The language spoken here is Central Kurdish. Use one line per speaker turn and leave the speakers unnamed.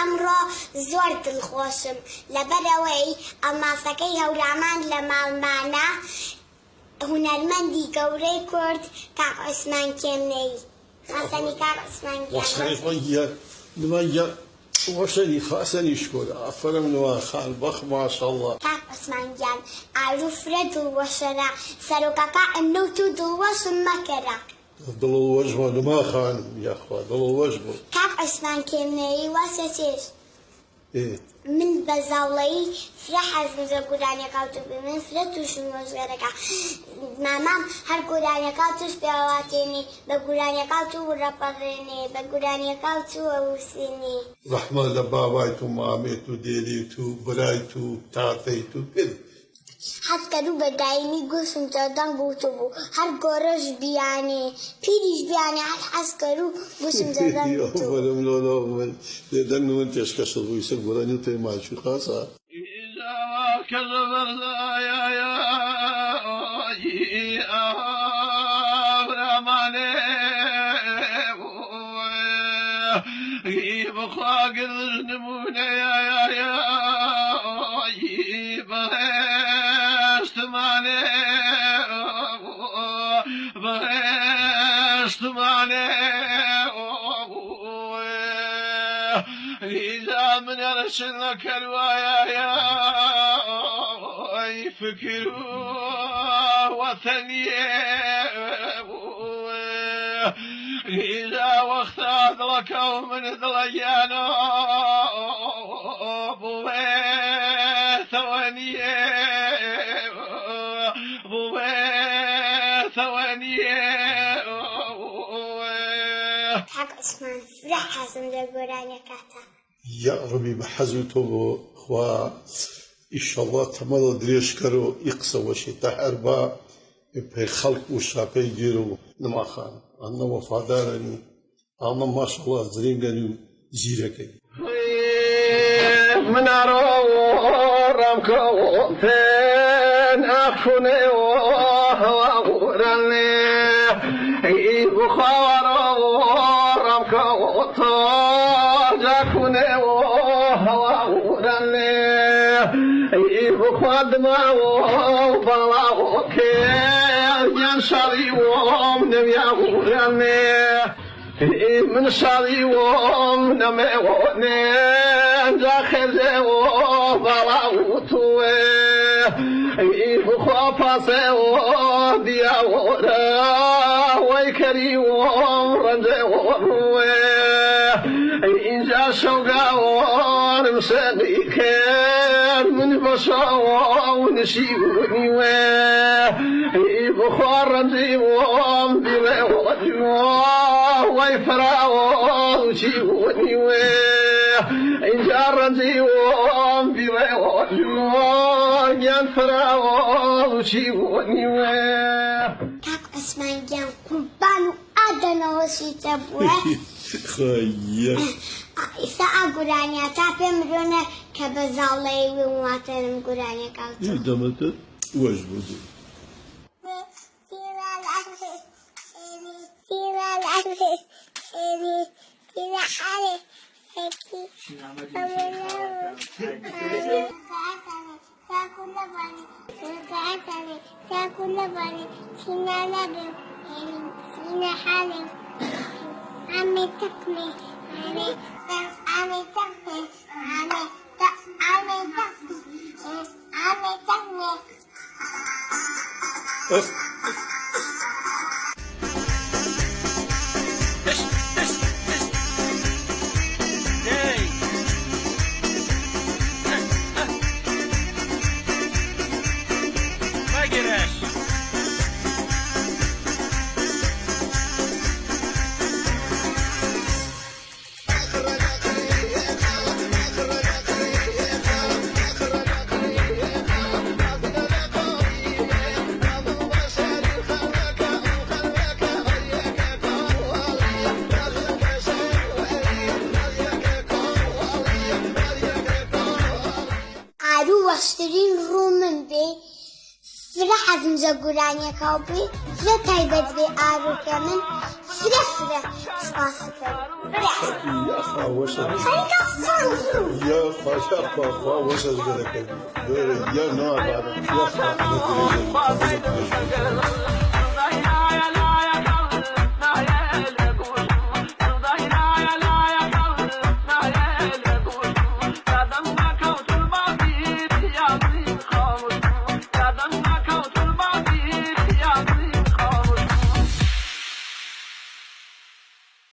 ئەمڕۆ زۆر دڵخۆشم لەبەرئەوەی ئەڵماسەکەی هەورامان لە ماڵمانە هونەرمەندی گەورەی کورد کاک عوسمان کێمنەیی خاسەنی کاک عوسمان گیان.
وەسەنی خۆ نما گیان وەسەنی خاسەنی شکۆرە ئافەرم نما خان بەخ ماشاءاللە.
کاک عوسمان گیان ئاروو فرە دڵوەشەرە سەرۆکەکە ئەنەو تو دڵوەشم مەکەرە.
دڵڵ وەش بۆ نما خانم یاخوا دڵڵ وەش بۆ.
کاک عوسمان کێمنەیی واسە چێژ. من بە زاوڵەیی فرە حەزم زە گورانیەکاو تو بی من فرە توشم ڕۆژگەرەکە مامام هەر گورانیەکاو توش پێواتێنی بە گورانیەکاو تو ڕەپەڕێنێ بە گورانیەکاو تو ئەوسێنی.
ڕەحمە لە بابایت و مامێت و دێریت و برایت و تاتەیت و کرد.
حەز کەرو بە دایمی گوشم جە دەنگ وتبوو هەر گۆرەش بیانێ پیریش بیانێ هەر حەز کەرو گوشم جە دەنگ وتبوو.
ئەفەرم لۆ من لێ دەنگ من پێشکەشت بوو ئیسە گۆرانی و تەیماچوو خاسە.
کاک عوسمان فرە حەزم لە گۆرانیەکاتە.
یاڕەبی بە حەزو تۆ بۆ خوا ئیشەڵا تەمەنت درێژ کەرۆ ئی قسە وەشی تە هەر با پەی خەڵک و شاپەی گێرو نما خان ئەنە وەفادارەنی ئامە ماشەڵا زرینگەنی و زیرەکەی.
کاک عوسمان گیان قوربان و ئادەنەوەشی تەبووە.
خەیە.
ئیسا ئا گورانیە تا پێم رۆنە کە بە زاڵەی وڵاتەنم گورانیەکە وتم.
دەمەتە وەش بۆ دوو.
ئاروو وەشترین ڕوو من بێ فرە حەزم جە گورانیەکاو بێ فرە تایبەت بێ ئاروو کە من. فرە فرە سپاسەکەم.
یاخوا وەشە
خەریکە فڕ فڕ.
یاخوا یاخوا خوا وەشە گەرەکە یا ناخوا یاخوا.